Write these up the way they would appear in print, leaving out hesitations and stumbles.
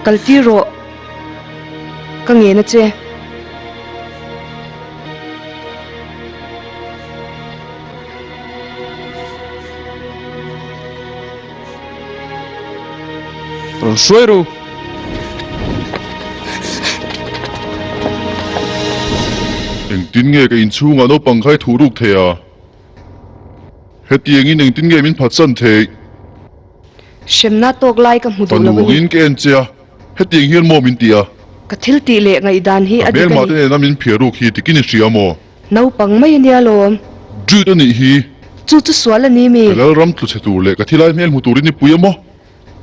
Kal tir rawh. Ka ngen a che. Rawn hruai ru. Engtin nge ka inchhungah naupang kha i thuh ruk thei a? Hetiangin engtin nge min phatsan theih? Hremna tawk lai ka hmu duh lo a ni. Fanu angin ka en che a, hetiang hian maw min ti a? Ka thil tih leh ngaihdan hi Ka a dik a hmelmah te ni. nena min phiar ruk hi tikin i hria maw? Naupang mai a nia lawm. Jude a nih hi. Chu chu sual a ni mi? Ka lalram tlu chhe tur leh ka thilai hmel hmu turin i pui a maw?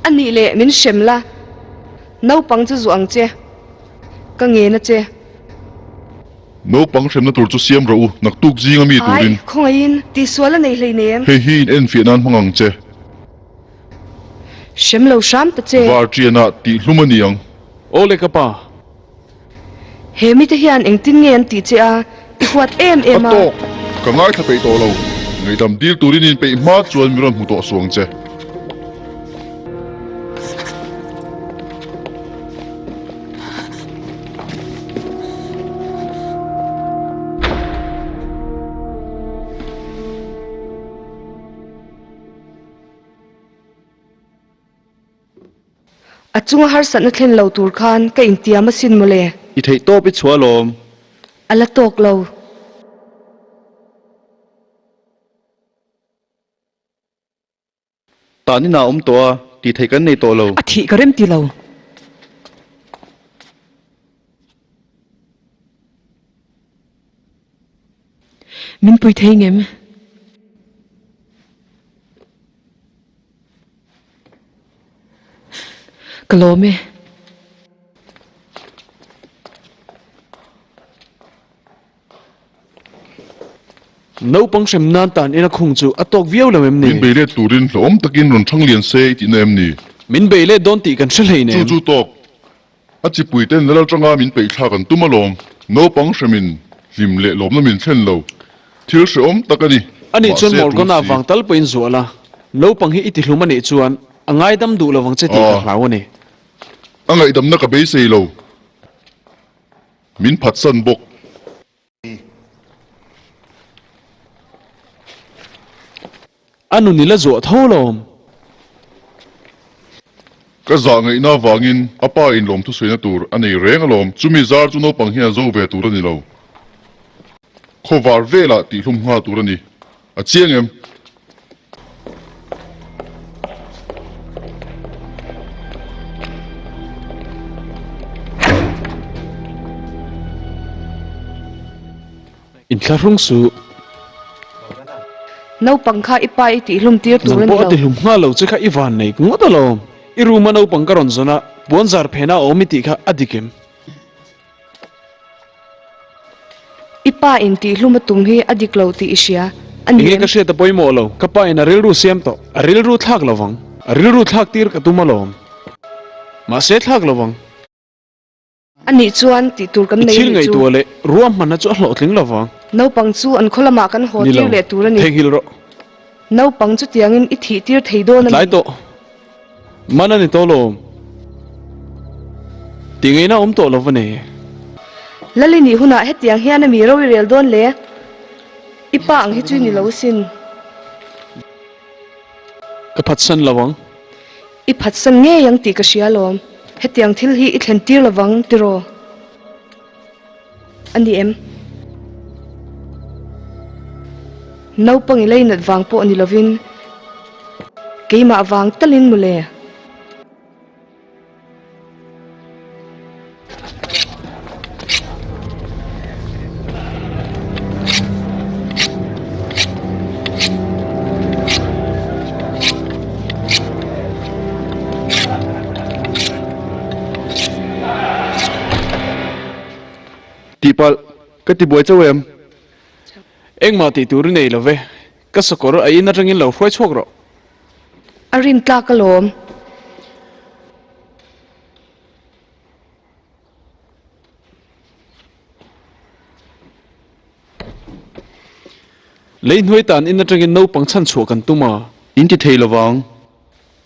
A nih leh min hrem la, naupang chu zuah ang che, ka ngen a che. Naupang hremna tur chu siam rawh u, naktuk zing a mi turin. Ai, khawngaihin, tihsual a nei hleinem. Hei hi in enfiah nan hmang ang che. Hrem lo hram ta che. Varṭianah tih hlum a ni ang. Aw le ka pa. He mite hian engtin nge an tih che a, i huat em em A a. tawk, ka ngaithla peih tawh lo. Ngaihdam dil turin in peih hma chuan mi rawn hmu tawh suang che. A chunga harsatna thlen lo tur khan ka intiam asin mawle. I theih tawp i chhuah alawm. A la tawk lo. Tan inah awm tawh a, tih theih kan nei tawh lo. A thih ka rem ti lo. Min pui thei ngem? Ka lawm e. Naupang hrem nan tan ina khung chu a tawk viau lo em ni? Min bei let turin hlawm takin rawn thang lian se i tihna em ni? Min bei let dawn tih kan hre hlei nem. Chu chu tawk. A chipui ten lal atanga min peih thlak an tum alawm. Naupang hremin hlim leh lawmna min thlen lo. Thil hrehawm tak a ni. Anih chuan Mahse a tul Morgana si. vang tal pawhin zual a, naupang hi i tihlum anih chuan a ngaidam duh lovang che tih ka hlau a ni. A ngaihdamna ka beisei lo. Min phatsan bawk. A nun i la zuah tho lawm. Ka zah ngaihna avangin a pa in lawm thusawina tur a nei reng alawm. Chumi zar chu naupang hian a zo ve tur a ni lo. Khawvar velah tihhlum nghal tur a ni. A chiang em? Inthlahrung suh. Naupang kha i pa i tihhlum tir tur a ni lo. Nang pawh a tihlum nghal lo che kha i van nei ngawt alawm. I room a naupang ka rawn zawn a, puanzar phena a awm i tih kha a dik em? I pa in tihhlum a tum hi a dik lo tih i hria a ni Enge em? ka hriat a pawimawh lo, ka pa in a rilru siam tawh, a rilru thlak lo vang, a rilru thlak tir ka tum alawm. Mahse thlak lo vang. A nih chuan tih tur kan I nei a thil nih chu. ngaihtuah leh ruahmanna chu a hlawhtling lo vang. Naupang chu an khaw lamah kan haw Ni tir lo, leh tur a ni. theihnghilh rawh. Naupang chu tiangin i thih tir thei dawn a Tlai ni. tawh. Man a ni tawh lo. Tih ngaihna awm tawh lo va nei. Lali nih hunah hetiang hian a mi ro i rel dawn le? I pa ang hi chu i ni lo sin. Ka phatsan lo ang. I phatsan ngei ang tih ka hria alawm. Hetiang thil hi i thlen tir lovang tiraw? A ni em? Naupang i leinat vang pawh ni lovin keimah vang talin mawle. Tihpalh, ka ti buai chauh em? Engmah tih tur i nei lo ve, ka sakawr a in atangin lo hruai chhuak rawh. A rin tlak alawm. Lei hnuai tan in atangin naupang chhan chhuah kan tum a. In ti thei lovang.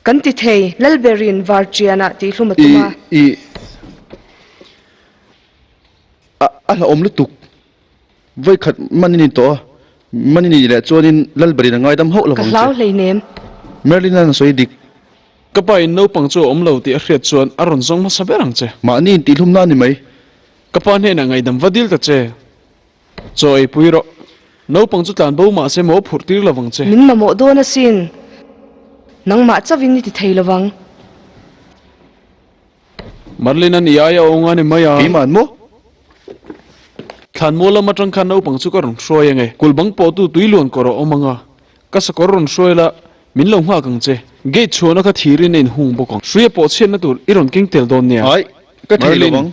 Kan ti thei, Lalberin Varṭianah tihhlum a tum a. I, i, a, a hlauhawm lutuk. Vawikhat man i ni tawh a, man i nih leh chuanin Lalberin a ngaidam hauh Ka lovang hlau che. hleinem. Merlin-a'n a sawi dik. Ka pa in naupang chu a awm lo tih a hriat chuan a rawn zawng hmasa ber ang che. Mahni intihhlumna a ni mai. Ka pa hnenah ngaidam va dil ta che. Chaw ei pui rawh. Naupang chu tlan bo mahse maw phurh tir lovang che. Min mamawh dawn asin. Nangmah chauhin i ti thei lovang. Marlin a ni aia awng a ni mai a. Keiman maw? Thlanmual lam atang khan naupang chu ka rawn hruai ange. Kul bang pawhtu tui luan kawr a awm anga. Ka sakawr rawn hruai la, min lo nghak ang che. Gate chhuahna kha thirin a inhung bawk ang. Hruia pawh chhiatna tur i rawn keng tel dawn nia. Ai, ka thei Marlin, lovang.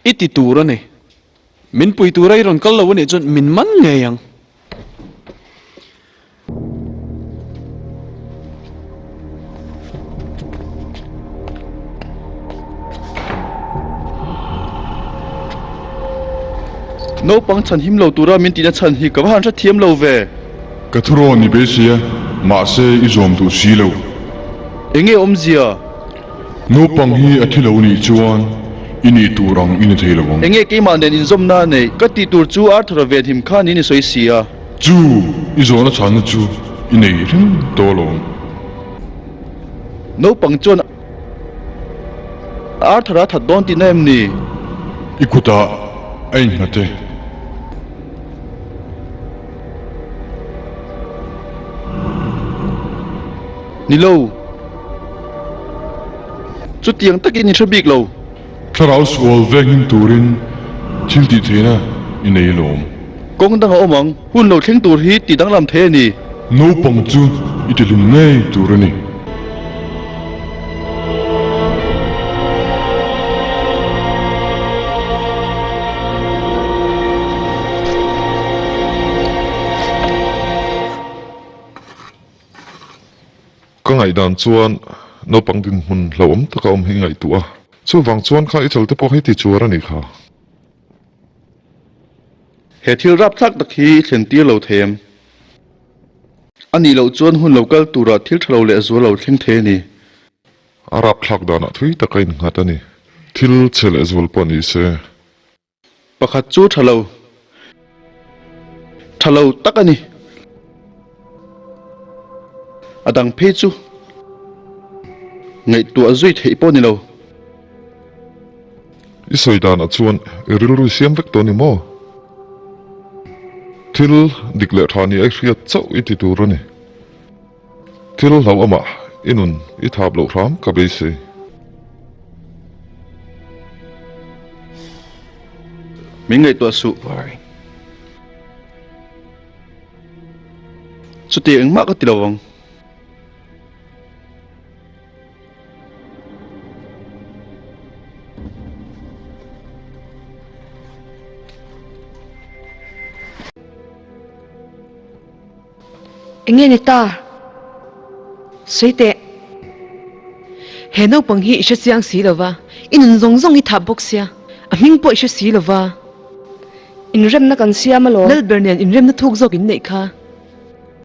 I ti tur a ni. Min pui tura i rawn kal lo a nih chuan min man ngei ang. Naupang chhan him lo tura min tihna chhan hi ka va han hrethiam lo ve. Ka thurawn i beisei a, mahse i zawm duh si lo. Enge awmzia? Naupang hi a thi lo nih chuan i nih tur ang i ni thei lo ang. Enge keimah nen inzawmna a neih? Ka tih tur chu Arthur-a venhim khan in i sawi si a. Chu i zawhna chhanna chu i nei reng tawh alawm. Naupang chuan Arthur-a that dawn tihna em ni? I kutah a innghat e. Ni lo. Chutiang takin i hre bik lo. Thlarau sual venghim turin thil tih theihna i nei alawm. Kawng dang a awm ang. Hun lo thleng tur hi tih danglam thei a ni. Naupang chu i ti hlum ngei tur a ni. Ka ngaihdan chuan naupang dinhmun hlauhawm taka awm hi ngaihtuah a, chuvang chuan kha i chalte pawh hi ti chuar a nih kha. He thil rapthlak tak hi i thlen tir lo thei em? A nih loh chuan hun lo kal turah thil tha lo leh zual lo thleng thei a ni. A rapthlak danah thui taka innghat a ni. Thil chhe leh zual pawh ni se. Pakhat chu tha lo, tha lo tak a ni. A dang phei chu ngaihtuah zui theih pawh a ni lo. I sawi danah chuan i rilru i siam vek tawh a ni maw? Thil dik leh tha ni a i hriat chauh i ti tur a ni. Thil hlauh amah i nun i thap loh hram ka beisei. Min ngaihtuah suh. Chuti engmah ka ti lo ang. Enge ni ta? Sawi teh. He naupang hi i hre chiang si lo va, i nun zawng zawng hi thah bawk sia, a hming pawh i hre si lo va. Inremna kan siam alawm. Lalber nen inremna thuk zawk in neih kha.